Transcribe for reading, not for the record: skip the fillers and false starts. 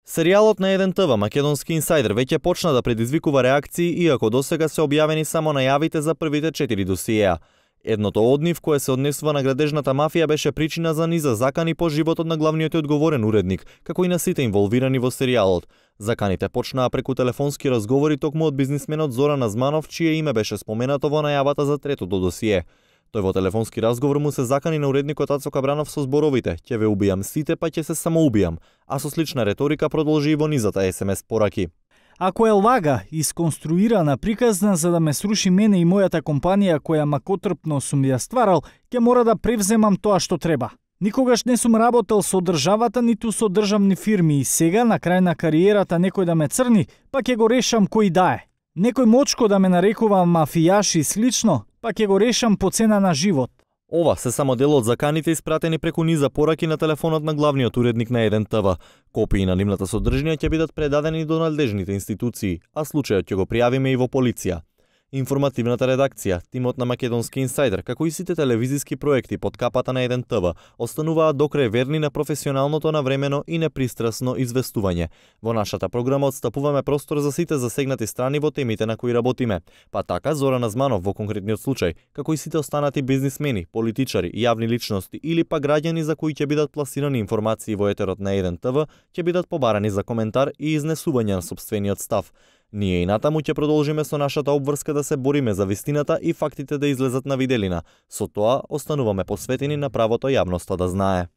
Серијалот на 1 ТВ Македонски инсайдер веќе почна да предизвикува реакции, иако досега се објавени само најавите за првите 4 досиеа. Едното од нив, кое се однесува на градежната мафија, беше причина за низа закани по животот на главниот и одговорен уредник, како и на сите инволвирани во серијалот. Заканите почнаа преку телефонски разговори токму од бизнисменот Зоран Азманов, чие име беше споменато во најавата за третото досие. Тој во телефонски разговор му се закани на уредникот Ацо Кабранов со зборовите: "Ќе ве убијам сите, па ќе се самоубијам", а со слична реторика продолжи и во низата SMS пораки. Ако е лага, исконструирана, приказна за да ме сруши мене и мојата компанија која макотрпно сум ја стварал, ќе мора да превземам тоа што треба. Никогаш не сум работел со државата ниту со државни фирми и сега, на крај на кариерата, некој да ме црни, па ќе го решам кој да е. Некој мочко да ме нарекува мафијаш и слично, па ќе го решам по цена на живот. Ова се само дел од заканите испратени преку низа пораки на телефонот на главниот уредник на 1 ТВ. Копии на нивната содржина ќе бидат предадени до надлежните институции, а случајот ќе го пријавиме и во полиција. Информативната редакција, тимот на Македонски инсайдер, како и сите телевизиски проекти под капата на 1 ТВ, остануваат докрај верни на професионалното, навремено и непристрасно известување. Во нашата програма отстапуваме простор за сите засегнати страни во темите на кои работиме. Па така Зоран Азманов во конкретниот случај, како и сите останати бизнисмени, политичари, јавни личности или па граѓани за кои ќе бидат пласирани информации во етерот на 1 ТВ, ќе бидат побарани за коментар и изнесување на сопствениот став. Ние и натаму ќе продолжиме со нашата обврска да се бориме за вистината и фактите да излезат на виделина. Со тоа остануваме посветени на правото јавноста да знае.